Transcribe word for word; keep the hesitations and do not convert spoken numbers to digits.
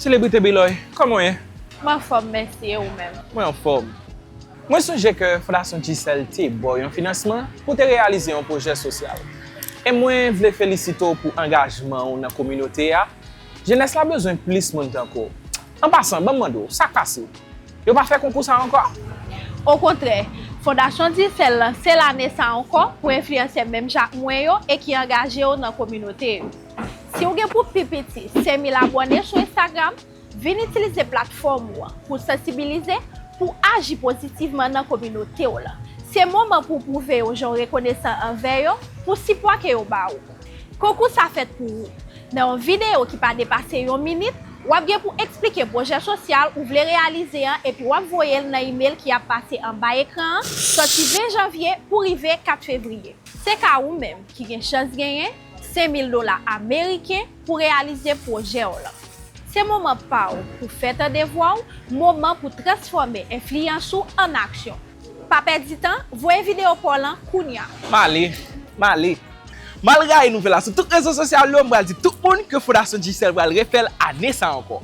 Selebrite Biloy, kòman w ye? Mwen anfòm, mèsi, e ou menm? Mwen anfòm. Mwen sonje ke Fondasyon Digicel te ba w yon finansman pou w te reyalize yon pwojè sosyal. E mwen vle felisite w pou angajman w nan kominote a. Jenès la bezwen plis moun tankou w. An pasan, ban m mande w, sa k pase? Yo pa fè konkou sa ankò? Okontrè, Fondasyon Digicel lanse lane sa ankò pou enfliyansè menm jan ak mwen yo e ki angaje yo nan kominote yo. Si w gen pou pi piti senk mil abòne sou Instagram, vin itilize platfòm ou an pou w sansibilize, pou w aji pozitivman nan kominote w lan. Se moman pou w pwouve yo jan w rekonesan anvè yo pou sipò ke yo ba ou. Konkou sa fèt pou ou. Nan yon videyo ki pa depase yon minit, w ap gen pou eksplike pwojè sosyal ou vle reyalize an epi w ap voye l nan imel ki ap pase anba ekran an soti ven janvye pou rive kat fevriye. Se ka ou menm ki gen chans genyen senk mil dola ameriken pou reyalize pwojè w lan. Se moman pa w pou fè tande vwa w, moman pou transfòme enfliyans ou an aksyon. Pa pèdi tan, voye videyo pa w lan kounya. M ale, m ale. M al rayi nouvèl la sou tout rezo sosyal yo, m pral di tout moun ke Fondasyon Digicel pral refè l ane sa ankò.